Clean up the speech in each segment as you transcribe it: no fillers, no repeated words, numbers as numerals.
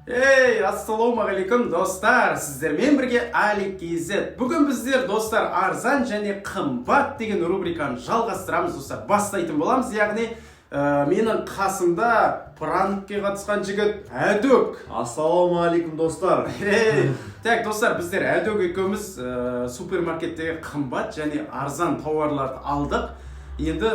Ей, ассалаумағалейкум, достар! Сіздермен бірге Али KZ. Бүгін біздер, достар, арзан және қымбат деген рубриканы жалғастырамыз, достар. Бастайтын боламыз, яғни менің қасымда пранкке қатысқан жігіт Әдөк. Ассалаумағалейкум, достар. Ей, так, достар, біздер Әдөк екеуміз супермаркеттегі қымбат және арзан тауарларды алдық. Енді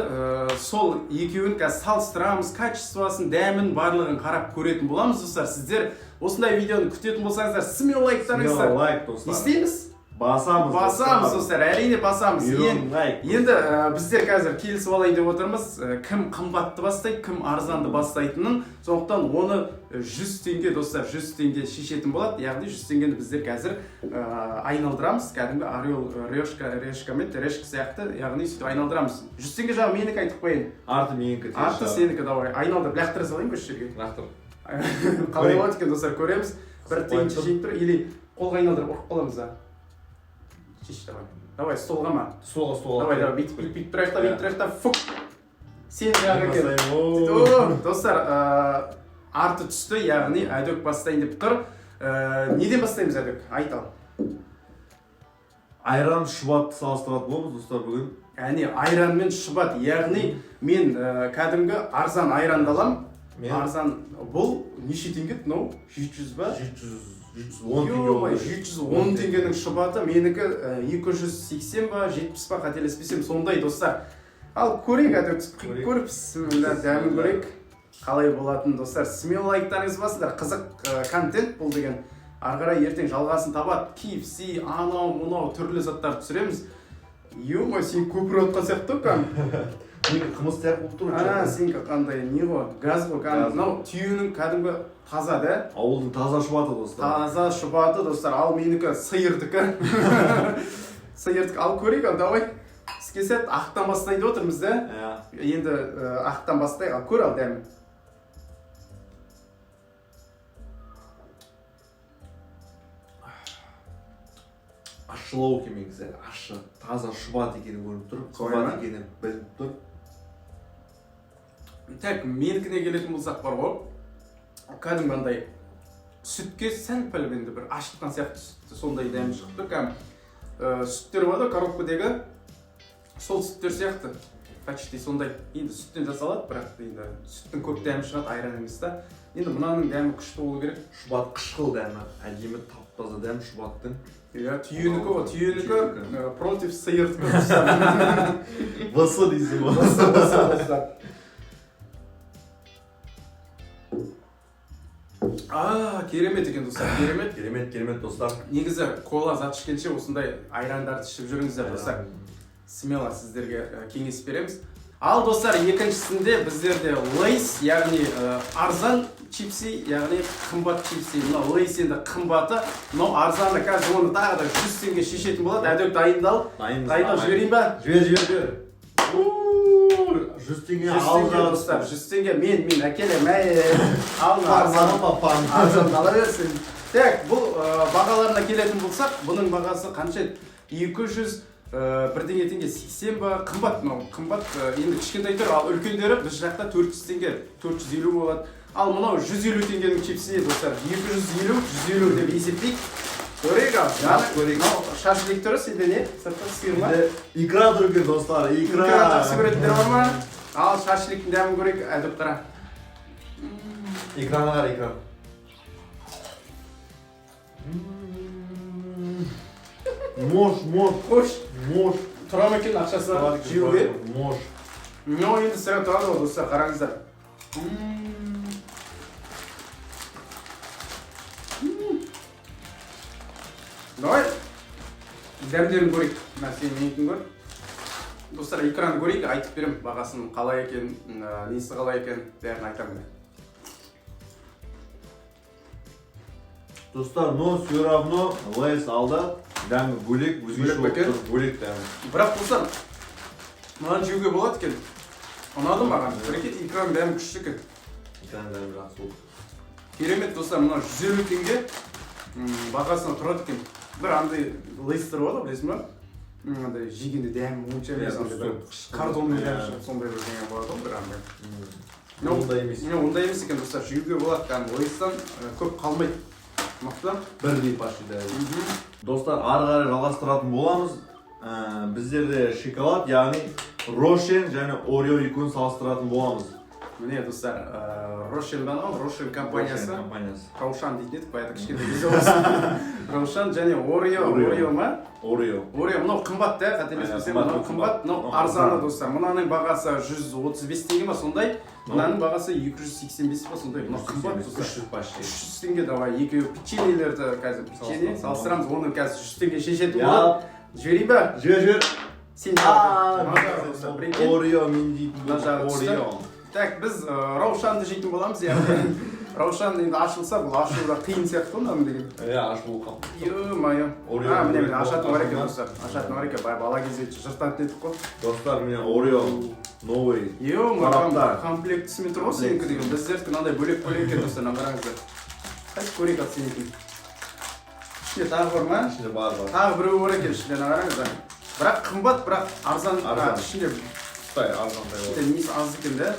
сол екеуін қазір салыстырамыз, качествосын, дәмін, барлығын қарап көретін боламыз, достар. Сіздер осындай видеоны күтетін болсаңыздар, смело лайктарыңыздар. Смело лайк, Не достар. істейміз? Басамыз. Басамыз, достар, әрине, басамыз. Миллион лайк. Енді біздер қазір келісіп алайын деп отырмыз, кім қымбатты бастайды, кім арзанды бастайтынын. Сондықтан оны 100 теңге, достар, 100 теңге шешетін болады. Яғни 100 теңгені біздер қазір айналдырамыз, кәдімгі орел решка, решка мен решка сияқты, яғни сөйтіп айналдырамыз. 100 теңге жағы менікі, айтып қояйын. Арты менікі. Арты сенікі. Давай, айналдырып лақтыра салайын ба осы жерге? Лақтыр. Қалай болады екен, достар, көреміз. Бір тиын Қойып тұр. шешейін тұр или қолға айналдырып ұрып қаламыз да. Шеш, давай, давай, столға ма? Столға, столға. Давай, давай, бүйтіп, бүйтіп, бүйтіп тұрайық та, бүйтіп тұрайық та, фук, сен жағы екен. О, О, достар, арты түсті, яғни Әдөк бастайын деп тұр. Неден бастаймыз, Әдөк, айт ал. Айран, шұбатты салыстыратын боламыз, достар, бүгін. Әне, айран мен шұбат, яғни мен кәдімгі арзан айранды аламын. Мен Арзан бұл неше теңге мынау, 700 ба? 700, 710 теңге Ё-моё, болды. 710 теңгенің шұбаты, менікі 280 ба, 70 па, қателеспесем, сондай, достар. Ал көрейік, әйтеуір құйып Көрейік. көріп, бісміллә, дәмін көрейік қалай болатынын. Достар, смело лайктарыңызды басыңдар. Қызық контент бұл деген, ары қарай ертең жалғасын табады. KFC, анау мынау түрлі заттар түсіреміз. Ё-моё, сен көпіріп жатқан сияқты ғой кәдімгі. Менікі қымыз сияқты болып тұр. А, сенікі қандай не ғой, газ ғой кәдімгі. Газ. Мынау түйенің кәдімгі таза да. Ауылдың таза шұбаты, достар. Таза шұбаты, достар. Ал менікі сиырдікі, сиырдікі. Ал көрейік, ал давай, іске сәт. Ақтан бастайын деп отырмыз да. Иә. Енді ақтан бастайық. Ал көр, ал дәмін. Ащылау екен менікі сәл. Ащы. Таза шұбат екені көрініп тұр. Солай ма? Қымбат екені білініп тұр. Так, менікіне келетін болсақ, бар ғой, кәдімгі андай сүтке сәл пәл енді бір ашытқан сияқты, сүтті, сондай дәм шығып тұр кәдімгі. Сүттер бар ғой коробкадегі, сол сүттер сияқты, почти сондай. Енді сүттен жасалады, бірақ енді сүттің көп дәмі шығады, айран емес та. Енді мынаның дәмі күшті болу керек. Шұбат қышқыл дәмі. Әдемі, тап таза дәм шұбаттың. Иә, түйенікі ғой, түйенікі. Түйенікі. Против сиырдікі. Вс дейсің ғой. Достар, а керемет екен, достар, керемет. Керемет, керемет, достар. Негізі кола зат ішкенше, осындай айрандарды ішіп жүріңіздер, достар. Смело сіздерге кеңес береміз. Ал, достар, екіншісінде біздерде Лейс, яғни арзан чипси, яғни қымбат чипси. Мынау Лейс енді қымбаты, мынау арзаны. Қазір оны тағы да 100 теңге шешетін болады. Әдөк, дайындал. Дайынбыз. Дайындал, жіберейін ба? Жібер, жібер, жібер. 100 теңге. 100 теңге, достар, 100 теңге. Мен әкелемін, әй. Ал мына арзан. Арзан. Арзан ала берсін. Так, бұл бағаларына келетін болсақ, бұның бағасы қанша еді? 200 бірдеңе теңге, 80 ба? Қымбат мынау, қымбат. Енді кішкентай түрі, ал үлкендері біз жақта 400 теңге, 450 болады. Ал мынау 150 теңгенің чипсі, достар. 250, 150 деп есептейік. Көрейік ал. Ал, көрейік. Мынау шашлик түрі, сенде не? Сырты сиыр ма? Икра тұр екен, достар, икра. Икра жақсы көретіндер бар ма? Ал шашликтің дәмін көрейік, Әдіп, қара. Икраны қара, икра. Мош, мош. Қош. Мош. Тұра ма екен ақшасы жеуге? Мош. Ну, енді сірә тұрады ғой, достар, қараңыздар. Давай, дәмдерін көрейік. Мына сен менікін көр. Достар, экран көрейік, айтып беремін бағасын қалай екен, несі қалай екен, бәрін айтамын мен. Достар, но все равно Лейс алда, дәмі бөлек, өзгеше Бөлек пе болып екен? тұр, бөлек дәмі. Бірақ, достар, мынаны жеуге болады екен. Ұнады маған. Прикинь, икраның дәмі күшті екен. Икраның дәмі жақсы болды. Керемет, достар, мынау 150 теңге бағасына тұрады екен. Бір андай Лейстер болады ғой, білесің ба? Андай жегенде дәмі онша емес, Иә, андай бір қышқыл. картонный дәмі Иә. шығып, сондай бірдеңе болады ғой бір андай. Ондай емес. Не, ондай емес екен, достар, жеуге болады кәдімгі. Лейстан көп қалмайды. Мықты. Бірдей почти дәл. Достар, ары қарай жалғастыратын боламыз. Біздерде шоколад, яғни Рошен және Орео екеуін салыстыратын боламыз. Міне, достар, Рошен ба анау? Рошен компаниясы. Рошен компаниясы. Раушан дейтін едік баяғыда кішкентай кезде осы. Раушан және Орео, Орео. Орео ма? Орео. Орео мынау қымбат та, қателеспесем, Қымбат, мынау қымбат, мынау Мынау арзаны, арзан. достар. Мынаның бағасы 135 теңге ма сондай, мынаның бағасы 285 па сондай. Мынау қымбат, достар. 300 почти. 300 теңге. Давай, екеуі печеньелерді қазір, печенье Салыстырамыз. салыстырамыз, оны қазір 100 теңге шешетін болады. Жіберейін ба? Жібер, жібер. Сен мына жағы, достар, прикинь. Орео мен дейтін. Мына жағы түсті. Орео. Так, біз Раушанды жейтін боламыз, яғни Раушан енді ашылса, бұл ашу да қиын сияқты ғой мынаның деген. Иә, ашылу қал. Ё-моё. Орео. А, міне, міне, ашатын бар екен, Ашылған. достар. Ашатын бар екен. Бай бала кезде жыртатын едік қой. Достар, міне, Орео новый. Ё-моё, Қорапта. комплектісімен тұр ғой сенікі деген. Біздердікі мынандай бөлек бөлек екен, достар, мына қараңыздар. Қайсы, көрейік ал сенікін. Ішінде тағы бар ма? Ішінде бар, бар. Тағы біреу бар екен ішінде, мына қараңыздар. Бірақ қымбат, бірақ арзан. Арзан. А, ішінде Қытай арзандай болады. ішінде несі аз екен да.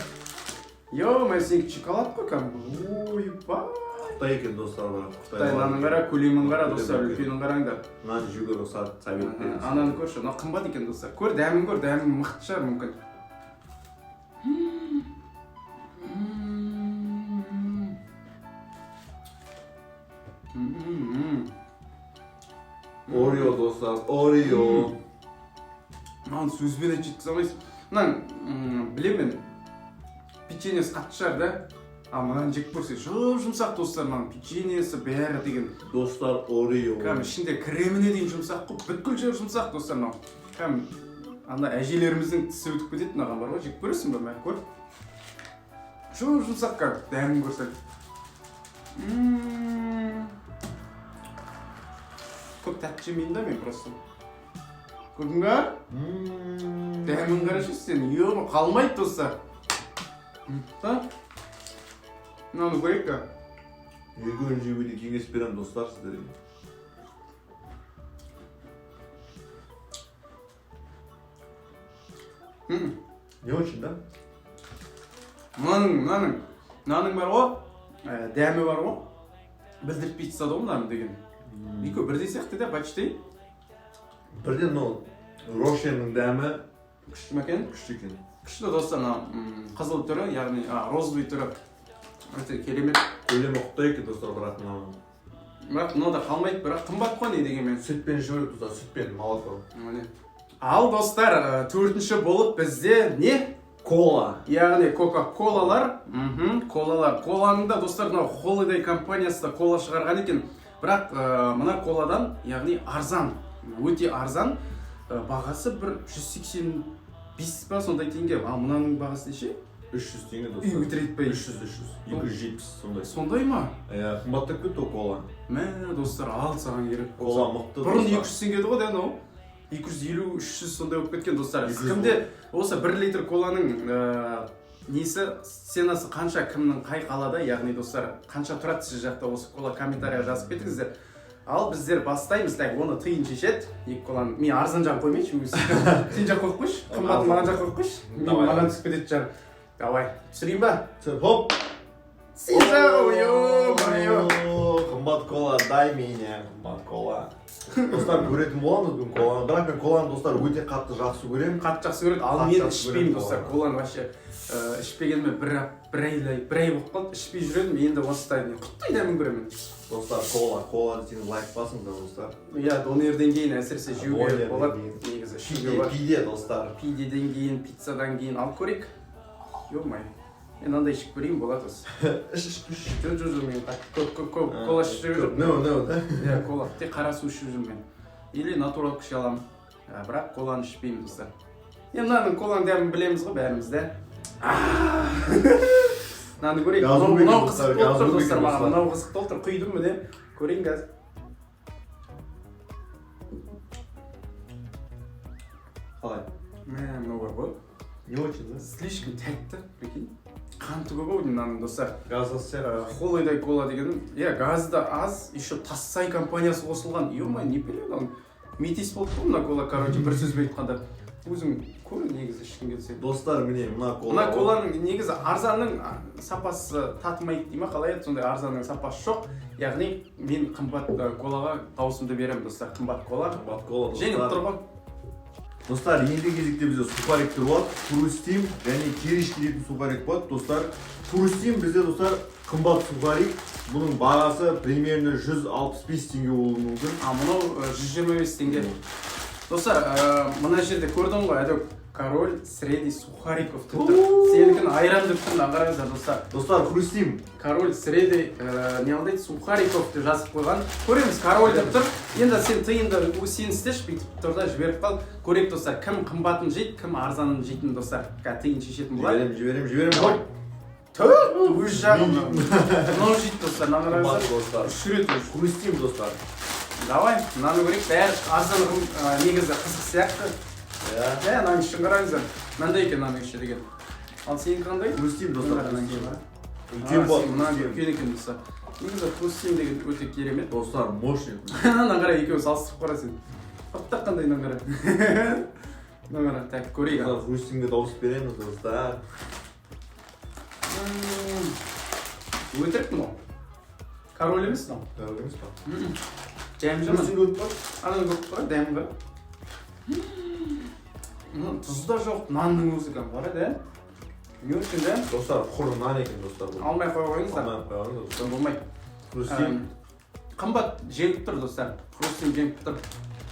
Ё-моё, сенікі шоколад қой кәдімгі. Ойбай. Қытай екен, достар, бірақ. Қытай, мынаның қара, көлемін қара, достар, Көлемі үлкен. үлкенін қараңдар. Мынаны жеуге рұқсат, совет береміз. Ананы көрші, мынау қымбат екен, достар. Көр, дәмін көр, дәмі мықты шығар мүмкін. Орео, достар, Орео. Мынаны сөзбен айтып жеткізе алмайсың. Мынаның білемін мен, печеньесі қатты шығар да. А мынаны жеп көрсе, жұп жұмсақ, достар, мынаның печеньесі бәрі деген. Достар, Орео. Кәдімгі ішінде креміне дейін жұмсақ қой, бүткіл жері жұмсақ, достар, мынау. Кәдімгі ана әжелеріміздің тісі өтіп кетеді мынаған бар ғой, жеп көресің бе, мә, көр. Жұп жұмсақ кәдімгі, дәмін көрсең. Көп тәтті жемеймін да мен просто. Көрдің бе? Дәмін қарашы сен, ё, қалмайды, достар. Да? Мынаны көрейік ка. Екеуін жеуге де кеңес беремін, достар, сіздерге. Не очень, да? Мынаның бар ғой, дәмі бар ғой, білдіртпей тастады ғой мынаның деген. Екеуі бірдей сияқты да, почти. Бірден, но Рошеннің дәмі Күшті ме екен? күшті екен. Күшті, достар, мына қызыл түрі, яғни розовый түрі өте керемет. Көлемі құттай екен, достар, бірақ мынаның. Бірақ мынау да қалмайды, бірақ қымбат қой не дегенмен. Сүтпен ішу керек, достар, сүтпен, молоко. Міне. Ал, достар, төртінші болып бізде не? Кола. Яғни Кока-Колалар, колалар. Коланың да, достар, мынау Holiday компаниясы да кола шығарған екен. Бірақ мына коладан, яғни арзан, өте арзан. Бағасы бір 185 па сондай теңге. Ал мынаның бағасы неше? 300 теңге, Үй, достар. өтірік айтпай. 300, 300. 270 сондай. Сондай ма? Иә, қымбаттап кетті ғой кола. Мә, достар, ал саған керек болса. Кола мықты. Бұрын достар. 200 теңге еді ғой да, анау. 250, 300 сондай болып кеткен, достар. 200. Кімде осы 1 литр коланың несі, ценасы қанша, кімнің қай қалада, яғни, достар, қанша тұрады сіз жақта осы кола, комментарийға жазып кетіңіздер. Ал біздер бастаймыз. Так, оны тиын шешеді. Екі коланы. Мен арзан жағын қоймайыншы өзі. Сен жақ қойып қойшы. Қымбатын маған жақ қойып қойшы. Мен Давай. маған түсіп кететін шығар. Давай. Түсірейін ба? Түсір, хоп. Сен жағы, ё-моё. Қымбат кола, дай меня, қымбат кола. Достар, көретін боламыз бүгін коланы. Бірақ мен коланы, достар, өте қатты жақсы көремін. Қатты жақсы көреді, ал Қатты мен жақсы ішпеймін, көремін достар, коланы. коланы вообще. Ішпегеніме бір ай болып қалды, ішпей жүр едім, енді осыдай құттай дәмін көремін. Достар, кола, кола десеңіз, лайк басыңыздар, достар. Иә, донерден кейін әсіресе жеуге Донерден болады кейін. негізі, ішуге Пиде, болады. пиде, достар. Пидеден кейін, пиццадан кейін алып көрейік. Ё-моё, мен мынандай ішіп көрейін, болады осы. Іш, іш, іш. Жоқ, жоқ, жоқ, мен көп көп көп кола ішіп жүрмін. No, no, да? Иә, кола, тек қара су ішіп жүрмін мен. Или натуралка іше аламын. Бірақ коланы ішпеймін, достар. Енді мынаның коланың дәмін білеміз ғой бәріміз да. Мынаны көрейік. Газы Мынау көп екен, мынау достар, қызық болып газы тұр, көп достар, екен, маған достар. мынау қызық болып тұр. Құйдым, міне. Көрейін қазір. Қалай? Мә, мынау бар ғой. Не очень, да? Слишком тәтті, прикинь. Қанты көп ау деймін мынаның, достар. Газы сияқты. Holiday кола деген, иә, газы да аз, еще Тассай компаниясы қосылған. Ё-моё, не білемін, метис болды ғой мына кола, короче, бір сөзбен айтқанда. Өзің көр, негізі ішкің келсе. Достар, міне, мына кола. Мына коланың негізі арзанның сапасы татымайды дей ма, қалай еді, сондай, арзанның сапасы жоқ. Яғни мен қымбат колаға дауысымды беремін, достар. Қымбат кола Қымбат кола, жеңіп достар. тұр ғой. Достар, ендігі кезекте бізде сухариктер болады. Хрустим және Киришки дейтін сухарик болады, достар. Хрустим бізде, достар, қымбат сухарик. Бұның бағасы примерно 165 теңге болуы мүмкін. А мынау 125 теңге. Достар, мына жерде көрдің ғой, әдеу, «Король среди сухариков» деп тұр. Сенікін айран деп тұр. Мына қараңыздар, достар. Достар, Хрустим. «Король среди не қыл дейді, сухариков» деп жазып қойған. Көреміз, король деп тұр. Енді сен тиынды сен істеші, бүйтіп тұр да, жіберіп қал. Көрейік, достар, кім қымбатын жейді, кім арзанын жейтінін. Достар, қазір тиын шешетін болады. Жіберем, жіберем, жіберем. Хоп. Төрт өз жағы мынау жейді, достар, мына Қымбат, қараңыздар. достар. Үш рет уже. Хрустим, достар. Давай мынаны көрейік. Бәрі арзан, негізі қызық сияқты. Иә. Иә, мынаның ішін қараңыздар, мынандай екен мынаның іші деген. Ал сенікі қандай? Хрустим, достар. Мынаның іші бар. Үлкен А, болады. сен мынанікі үлкен екен, достар. Негізі Хрустим деген өте керемет. Достар, мощный. Мынаны қара, екеуін салыстырып қара сен. Аттақ қандай, мынаны қара, мынаны қара. Так, көрейік ал. Достар, Хрустимге дауыс береміз, достар. Өтірік мынау, король емес мынау. Король емес па? Дәмі жаман. Хрустим көріп па? Ананы көріп қой, дәмі бар. Тұзы да жоқ, нанның өзі кәдімгі бар еді, не очень да. Достар, құр нан екен, достар, бұл. Алмай қоя қойыңыздар. Алмай ақ қойыңыз, достар. Болмайды. Хрустим. Қымбат жеңіп тұр, достар. Хрустим жеңіп тұр.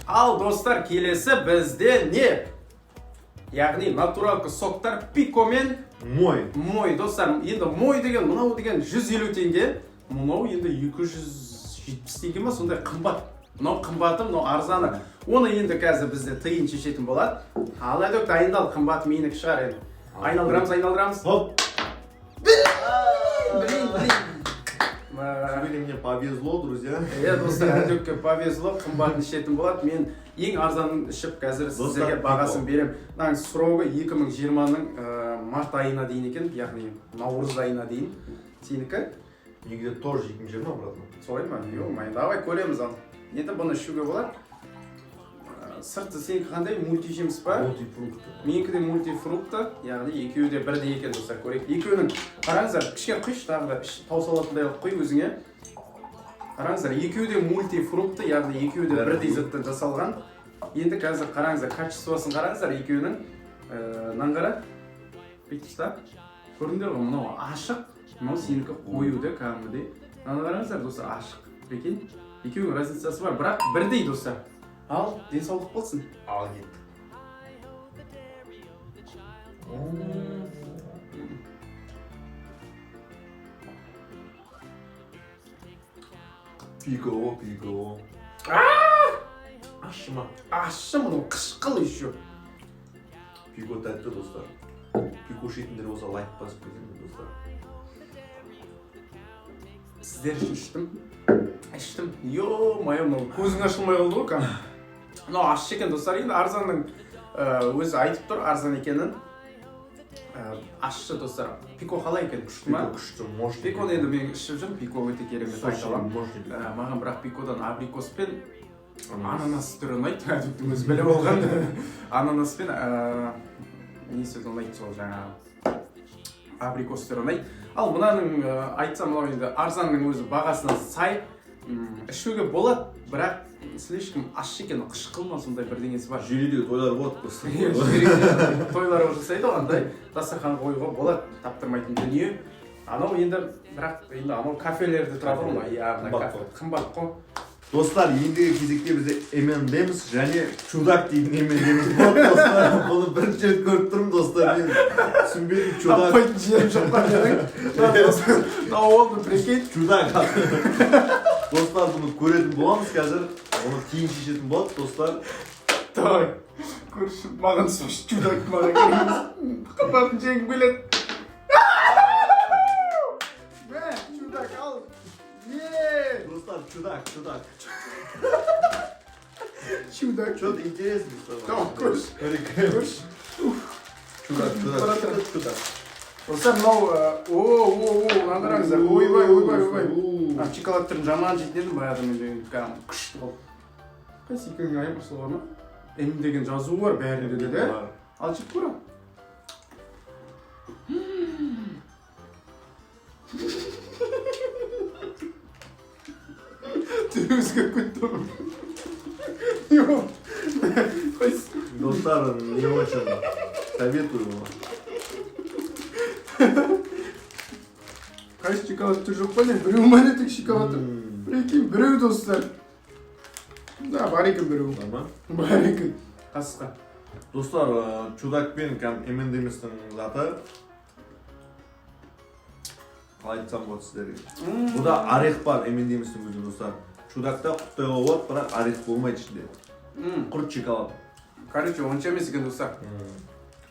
Ал, достар, келесі бізде не? Яғни натуралка соктар, Пико мен Мой. Мой. Достар, енді Мой деген мынау деген 150 теңге, мынау енді 270 теңге ма, сондай қымбат. Мынау қымбаты, мынау арзаны. Оны енді қазір бізде тиын шешетін болады. Ал, әдеуір дайындал, қымбат менікі шығар енді. Айналдырамыз, айналдырамыз. Хоп. Блин, блин. Сегодня мне повезло, друзья. Иә, достар, әдеуке повезло, қымбатын ішетін болады. Мен ең арзанын ішіп, қазір сіздерге Достар, бағасын Пико. беремін. Мынаның срогы 2020-ның март айына дейін екен, яғни наурыз айына дейін. Сенікі? Негізі тоже 2020, братан. Солай ма? Ё, давай көреміз. Ал енді бұны ішуге болады. Сырты сенікі қандай, мультижеміс па? Мультифрукты. Менікі де мультифрукты, яғни екеуі де бірдей екен. Достар, көрейік екеуінің. Қараңыздар, кішкене құйшы, тағы да таусылатындай қылып құй өзіңе. Қараңыздар, екеуі де мультифрукты, яғни екеуі де Бәрі бірдей заттан жасалған. Енді қазір қараңыздар, качествосын қараңыздар екеуінің. Мынаны қара, бүйтіп ұста. Көрдіңдер ғой, мынау ашық, мынау сенікі қою да кәдімгідей. Мынаны қараңыздар, достар, ашық, прикинь. Екеуінің разницасы бар, бірақ бірдей, достар. Ал, денсаулық болсын. Ал, кеттік. Пико, Пико. Ащы ма? Ащы мынау, қышқыл еще. Пико тәтті, достар. Пико ішетіндер болса, лайк басып кетіңдер, достар. Сіздер үшін іштім, іштім. Ё-моё, мынау көзің ашылмай қалды ғой кәдімгі. Мынау ащы екен, достар. Енді арзанның өзі айтып тұр арзан екенін. Ащы, достар. Пико қалай екен, күшті ма? Пико күшті, мощный. Пиконы енді мен ішіп жүрмін. Пико өте керемет, айта аламын. Мощный. Маған бірақ Пикодан абрикос пен ананас түрі ұнайды. Әдеттің өзі біліп алған. Ананас пен несі ұнайды, сол жаңағы абрикос түрі ұнайды. Ал мынаның айтсам, мынау енді арзанның өзі бағасына сай. Ішуге болады, бірақ слишком ащы екен, қышқыл ма, сондай бірдеңесі бар. Желідегі тойлар болады просто. Тойлар жасайды ғой, андай дастархан қоюға болады, таптырмайтын дүние. Анау енді, бірақ енді анау кафелерде тұрады ғой мына, иә, мына Қымбат кафе қой. Қымбат қой. Достар, ендігі кезекте бізде M&M's және Чудак дейтін M&M's болады, достар. Бұны бірінші рет көріп тұрмын, достар. Мен түсінбедім, Чудак. Таппайтын жерім жоқ па дедің. Тауып алдым, прикинь. Чудак. Достар, бұны көретін боламыз қазір. Оны кейін шешетін болады, достар. Давай, көрші, маған түсінші, Чудак маған керек емес. Қымбатын жегім келеді. Мә, Чудак, ал. Е! Достар, Чудак, Чудак. Чудак. Что-то интересное стало. Давай, көрші. Көрші. Чудак, Чудак. Чудак. Достар, мынау о, о, о, мынаны қараңыздар. Ойбай, ойбай, ойбай. А, шоколад түрін жаман жейтін едім баяғыда мен деген, кәдімгі күшті болып. Қайсы, екеуінің айырмашылығы бар ма? М деген жазуы бар бәрінде де, да? Бар. Ал, жеп көр. Түрі өзгеріп кетті ғой. Не болды? Қайсы? Достар, не очень советую вам. Қайсы шоколад? Түрі жоқ па, не? Біреу ма, не, тек шоколад? Прикинь, біреу, достар. Да, бар екен біреу. Бар ма? Бар екен. Қасқа. Достар, Чудак пен кәдімгі M&M's-тің заты, қалай айтсам болады сіздерге, бұда орех бар M&M's-тің өзінде. Достар, Чудакта құттықтауға болады, бірақ орех болмайды ішінде. Құрт шоколад. Короче, онша емес екен, достар.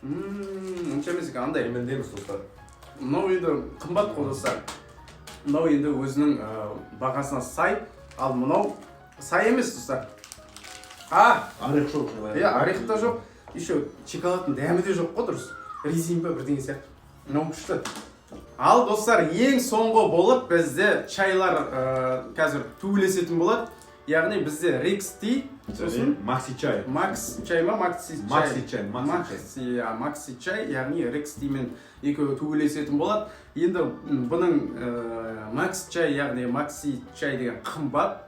Онша емес екен андай. M&M's, достар. Мынау енді қымбат қой, достар. Мынау енді өзінің бағасына сай, ал мынау сай емес, достар. А, Орех жоқ. Иә, орех та жоқ. Еще шоколадтың дәмі де жоқ қой дұрыс. Резин ба, бірдеңе сияқты. Мынау күшті. Ал, достар, ең соңғы болып бізде чайлар қазір төбелесетін болады. Яғни бізде Рекс Ти, сосын Макси чай. Макс чай ма, Макси чай? Макси чай, Макси чай. Макси, а, Макси чай, яғни Рекс Тимен екеуі төбелесетін болады. Енді бұның Макс чай, яғни Макси чай деген қымбат.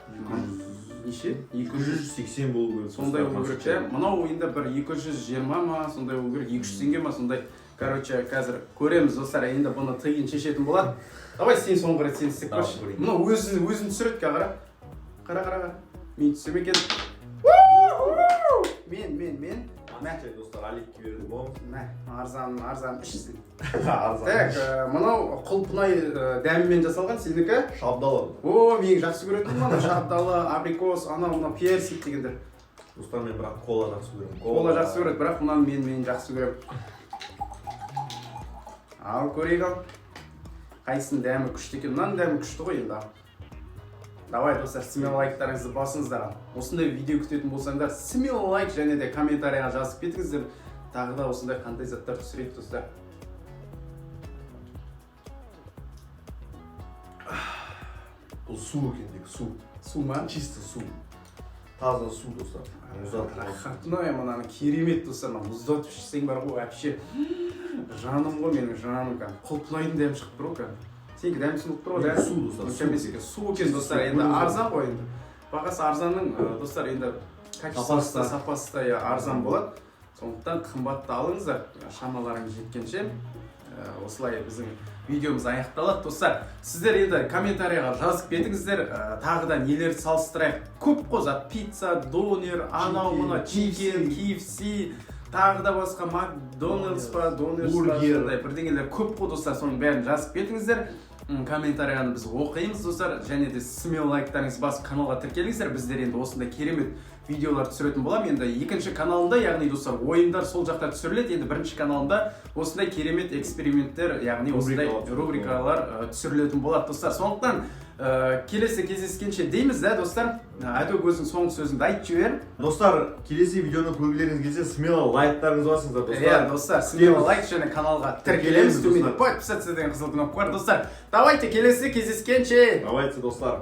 Неше? 200 280 болу керек. Сондай достар, болу Макси керек, чай. иә. Мынау енді бір 220 ма, сондай болу керек, 200 теңге ма, сондай. Короче, қазір көреміз, достар, енді бұны тиын шешетін болады. Давай, сен соңғы рет сен істеп Давай, көрші. көрейін. Мынау өзін өзін түсіреді, қара. Қара, қара, қара. Мен түсем екен. Мен, мен, мен. Мә. Макси чай, достар, Аликке беретін боламыз. Мә, арзан, арзан, іш сен. Арзан. Так, мынау құлпынай дәмімен жасалған, сенікі? Шабдалы. О, менің жақсы көретінім ана шабдалы, абрикос, анау мынау персик дегендер. Достар, мен бірақ кола жақсы көремін. Кола жақсы көреді, бірақ мынаны мен жақсы көремін. Ал, көрейік, ал. Қайсының дәмі күшті екен? Мынаның дәмі күшті ғой енді. Давай, достар, смело лайктарыңызды басыңыздар. Осындай видео күтетін болсаңдар, смело лайк және де комментарийға жазып кетіңіздер. Тағы да осындай қандай заттар түсірейік, достар. Бұл су екен тек, су. Су ма? Чисто су. Таза су, достар. Мұздатылған. Рахатной мынаны, керемет, достар, мына мұздатып ішсең бар ғой, вообще жаным ғой менің, жаным кәдімгі. Құлпынайдың дәмі шығып тұр ғой кәдімгі. Сенікі дәмі түсініп тұр ғой, да? Су, достар. Онша емес екен. Су екен, достар, Су. енді арзан ғой енді. Бағасы арзанның, достар, енді качествосы да, Сапасы да. сапасы да, иә, арзан болады. Сондықтан қымбатты алыңыздар, шамаларыңыз жеткенше. Осылай біздің видеомыз аяқталады, достар. Сіздер енді комментарийға жазып кетіңіздер, тағы да нелерді салыстырайық. Көп қой зат: пицца, донер, анау мынау, Chicken, chicken, KFC, тағы да басқа Макдональдс па, Донерс па, Бургер. сондай бірдеңелер көп қой, достар, соның бәрін жазып кетіңіздер. Комментарияны біз оқимыз, достар, және де смело лайктарыңызды басып, каналға тіркеліңіздер. Біздер енді осындай керемет видеолар түсіретін боламын. Енді екінші каналымда, яғни, достар, ойындар сол жақта түсіріледі. Енді бірінші каналымда осындай керемет эксперименттер, яғни осындай Рубрикалар. Рубрикалар түсірілетін болады, достар. Сондықтан келесі кездескенше дейміз да, достар. Әдөк, өзің соңғы сөзіңді айтып жібер. Достар, келесі видеоны көргілеріңіз келсе, смело лайктарыңызды басыңыздар, достар. Иә, достар, смело Күтеміз. Лайк және каналға тіркелеміз. Тіркелеміз, Төменде достар. подписаться деген қызыл кнопка бар, достар. Давайте, келесі кездескенше. Давайте, достар.